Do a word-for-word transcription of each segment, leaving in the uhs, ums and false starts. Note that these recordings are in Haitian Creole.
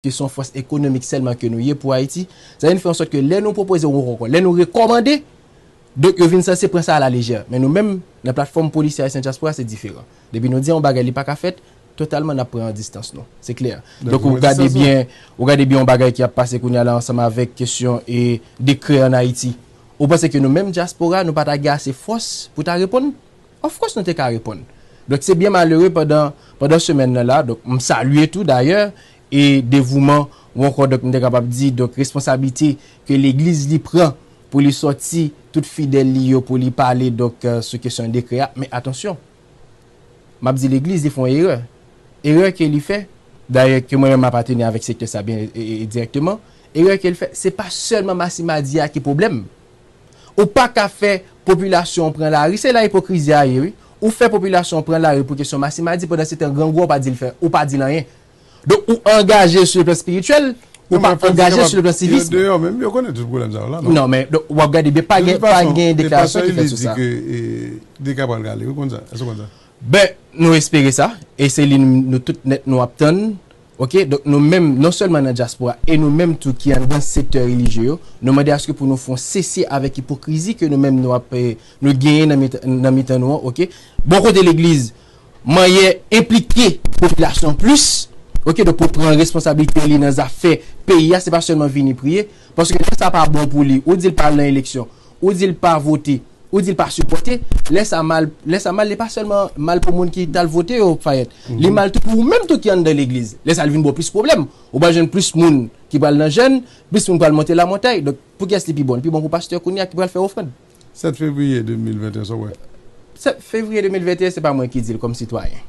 ke se yon fòs ekonomik sèlman ke nou ye pou Ayiti, sa vin fè an sòt ke lè nou pwopoze yon rankont, lè nou rekòmande, donk yo vin sanse pran sa a la lejè. Men nou menm, nan platfòm Polisye Ayisyen Dyaspora, se diferan. Depi nou di yon bagay li pa ka fèt, totalman n ap pran distans nou. Se klè. Donk ou gade byen, ou gade byen yon bagay ki ap pase kounye a la ansanm avèk kesyon e dekrè ann Ayiti. Ou panse ke nou menm dyaspora, nou pa ta gen ase fòs pou ta reponn? Of course nou te ka reponn. Donk se byen malere pandan, pandan semèn nan la, donk m salye tou dayè, e devouman, ou ankò, donk m te kapab di, donk responsablite ke legliz li pran pou li sòti tout fidèl li yo pou li pale, donk, euh, sou kesyon dekrè a. Men atansyon, m ap di legliz li fè yon erè. Erè ke li fè, dayè ke mwen menm m apateni avèk sektè sa byen e, e, e dirèkteman, erè ke l fè, se pa sèlman Masimadi a ki pwoblèm. Ou pa ka fè popilasyon an pran lari, se la ipokrizi a ye, wi. Ou fè popilasyon an pran lari pou kesyon Masimadi, pandan se tan grangou a ou pa di l fè, ou pa di l anyen. Donk ou angaje sou le plan espirityèl, ou pa angaje sou le plan sivis. Yo deyò menm, yo konnen tout pwoblèm sa yo la, non? Non, men donk, w ap gade byen, pa gen, pa gen deklarasyon ki fèt sou sa. De toute façon, Eli di ke, e, dekrè a pral rale, ou konn sa? Èske w konn sa? Ben, nou espere sa, e se li nou, nou tout nèt nou ap tann. Oke, donk nou menm, non sèlman nan dyaspora, e nou menm tou ki anndan sektè relijye yo, nou mande aske pou nou fè yon sese avèk ipokrizi ke nou menm nou ap, eh, nou genyen nan mitan, nan mitan nou an, oke? Bò kote legliz, manyè enplike popilasyon plis, oke, donk pou pran responsablite li nan zafè peyi a, se pa sèlman vini priye, paske lè sa pa bon pou li, ou di l pa al nan eleksyon, ou di l pa vote, ou di l pa sipòte, lè sa mal, lè sa mal, li pa sèlman mal pou moun ki t al vote yo, Fayèt. Li mal tou pou ou menm tou ki anndan legliz. Lè sa l vin ba w plis pwoblèm. Ou pral jwenn plis moun ki pral nan jèn, plis moun pral monte lamontay. Donk, pou kiyès li pi bon? Li pi bon pou pastè kounye a ki pral fè ofrann. Sèt fevriye de mil venteyen, sa w wè? Sèt fevriye de mil venteyen, se pa mwen ki di l kòm sitwayen.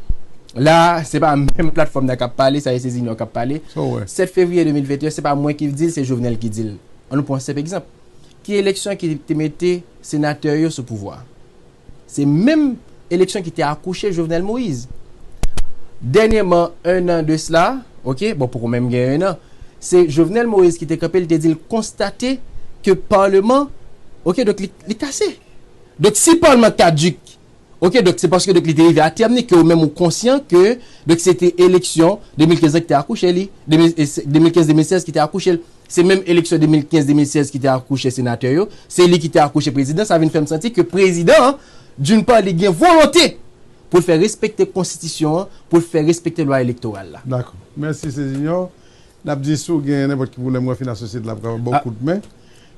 La, se pa menm platfòm nan k ap pale, sa e se Junior k ap pale. Sa w wè? Sèt fevriye de mil venteyen, se pa mwen ki di l, se Jovenel ki di l. Ann nou pran yon senp egzanp. Ki eleksyon ki te mete senatè yo sou pouvwa? Se menm eleksyon ki te akouche Jovenel Moïse. Dènyèman, en an de sela, oke, bon, poko menm gen en an, se Jovenel Moïse ki te kanpe, li te di l konstate ke palman, oke, donk li, li kase. Donk si palman kadik, oke, donk se paske donk li te rive a tèm li, ke ou menm ou konsyan ke donk se te eleksyon de mil kenz lan ki te akouche li, de mil, de mil kenz de mil sèz ki te akouche l. Se menm eleksyon de mil kenz de mil sèz ki te akouche senatè yo, se li ki te akouche prezidan, sa vin fè m santi ke prezidan an, d'une part, li gen volonte pou l fè respekte konstitisyon an, pou l fè respekte lwa elektoral la. Dakò. Mèsi, se Junior. N ap di si w gen nenpòt ki pwoblèm, mwen fin asosye l la pou kapab ba w kout men.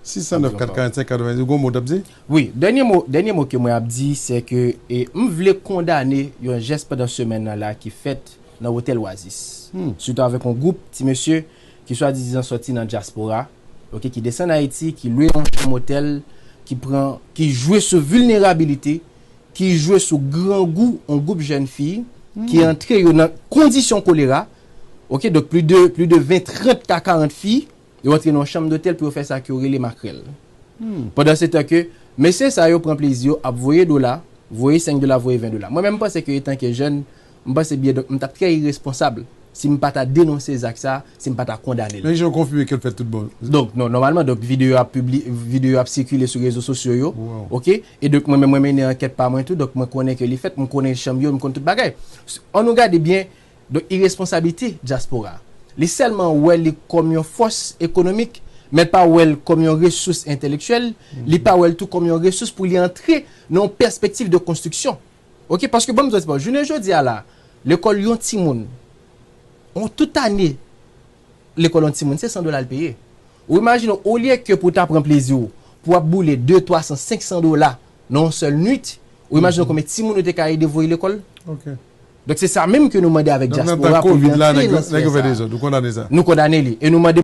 Sis san nèf kat karannsenk katrevendiz, ou gon mo w t ap di? Wi, dènye mo, dènye mo ke mwen ap di, se ke, e, m vle kondane yon jès pandan semèn nan la ki fèt nan otèl Oasis. Sitou avèk yon gwoup ti mesye ki swadizan sòti nan dyaspora, oke, ki desann Ayiti, ki lwe yon chanm otèl, ki pran, ki jwe sou vilnerabilite, ki jwe sou grangou yon gwoup jèn fi, ki antre yo nan kondisyon kolera, oke, donk plis de, plis de ven, trant ka karant fi, yo antre nan yon chanm dotèl pou yo fè sa ke yo rele makrèl. Pandan se tan ke mesye sa yo pran plezi yo ap voye dola, voye senk dola, voye ven dola. Mwen menm, m panse ke etanke jèn, m panse byen, donk, m t ap trè iresponsab si m pa ta denonse zak sa, si m pa ta kondane l. Men jan w konfime ke l fèt tout bon. Donk, non, nòmalman, donk, videyo ap pibli-, videyo ap sikile sou rezo sosyo yo, oke? E donk, mwen menm, mwen mennen ankèt pa mwen tou, donk, mwen konnen ke li fèt, m konnen chanm yo, m konn tout bagay. Ann nou gade byen, donk, iresponsablite dyaspora. Li sèlman wè li kòm yon fòs ekonomik, men l pa wè l kòm yon resous entèlektyèl, li pa wè l tou kòm yon resous pou li antre nan yon pèspektiv de konstriksyon. Oke, paske ban m di w, jounen jodi a la, lekòl yon timoun, yon tout ane, lekòl yon timoun, se san dola l peye. Ou imajine w, olye ke pou w ta pran plezi w, pou w ap boule de, twa san, senk san dola nan yon sèl nwit, ou imajine w konbyen timoun ou te ka ede voye lekòl? Donk, se sa menm ke nou mande avèk dyaspora pou li antre nan sijè sa. Nou kondane li. E nou mande